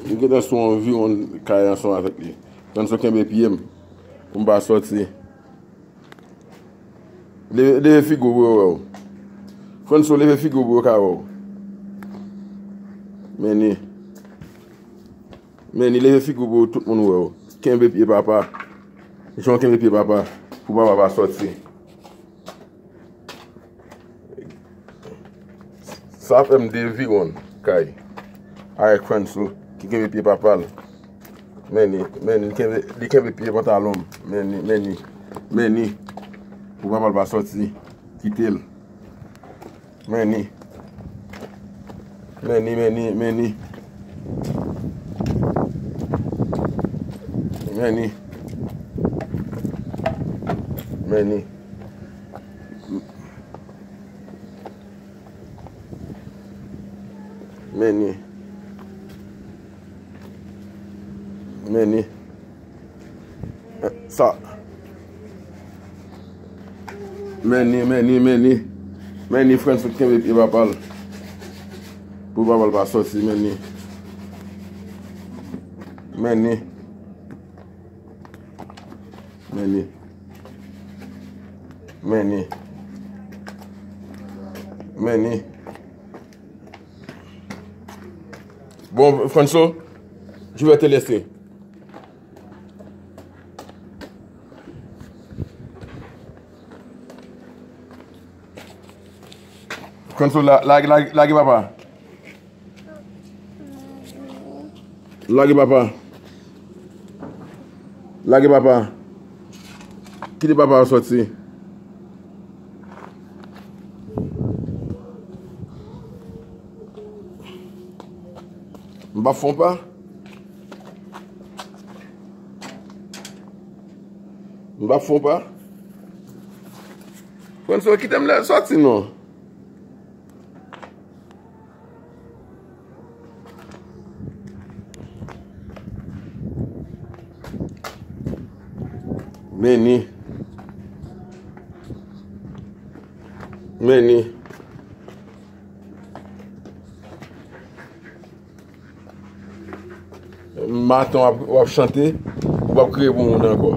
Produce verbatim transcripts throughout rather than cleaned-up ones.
M gentan sou yon viwonn kay ansanm avèk li. Frantso kenbe pye m pou m pa sòti. Leve, leve figi w pou yo wè w. Frantso, leve figi w pou yo ka wè w. Men ni. Men ni, leve figi w pou tout moun wè w. Kenbe pye papa. Jan w kenbe pye papa. Pou papa pa sòti. Sa fè m de viwonn kay avèk Frantso ki kenbe pye papa l. Men ni, men ni, li kenbe, li kenbe pye pantalon m. Men ni, men ni, men ni. Pou papa l pa sòti, kite l. Men ni. Men ni, men ni, men ni. Men ni. Men ni. Men ni. Men ni. Sa. Men ni, men ni, men ni. Men ni, Frantso kenbe pye papa l. Pou papa l pa sòti, men ni. Men ni. Men ni. Men ni. Men ni. Bon, Frantso, je vais te laisser. Frantso, la, lage, lage, lage papa. Lage papa. Lage papa. Kite papa a sòti. M p ap fè yon pa. M p ap fè yon pa. Frantso, kite m lè sòti non. Men ni. Men ni. Maten w ap, w ap chante, ou p ap kriye pou moun ankò.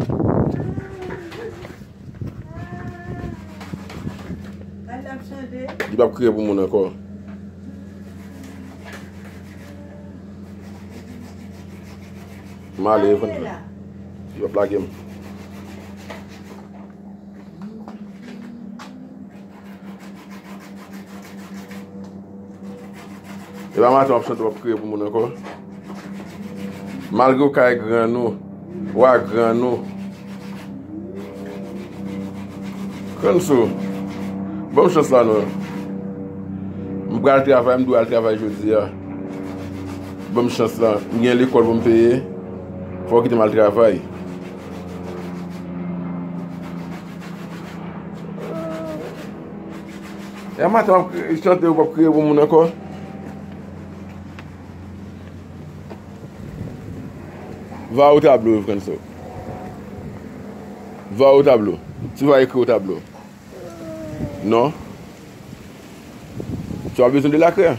Li p ap kriye pou moun ankò. M ale, yo p ap lage m. E pa maten w ap chante, w ap kriye pou moun ankò. Malgre w ka grann ou, w a grann ou. Frantso, ban m chans la non. M pral travay, m dwe al travay jodi a. Ban m chans la, m gen lekòl pou m peye. Fò w kite m al travay. E maten w ap chante, ou p ap kriye pou moun ankò. Va au tableau, Frantso. Va au tableau. Tu vas écrire au tableau. Non. Tu as besoin de la craie.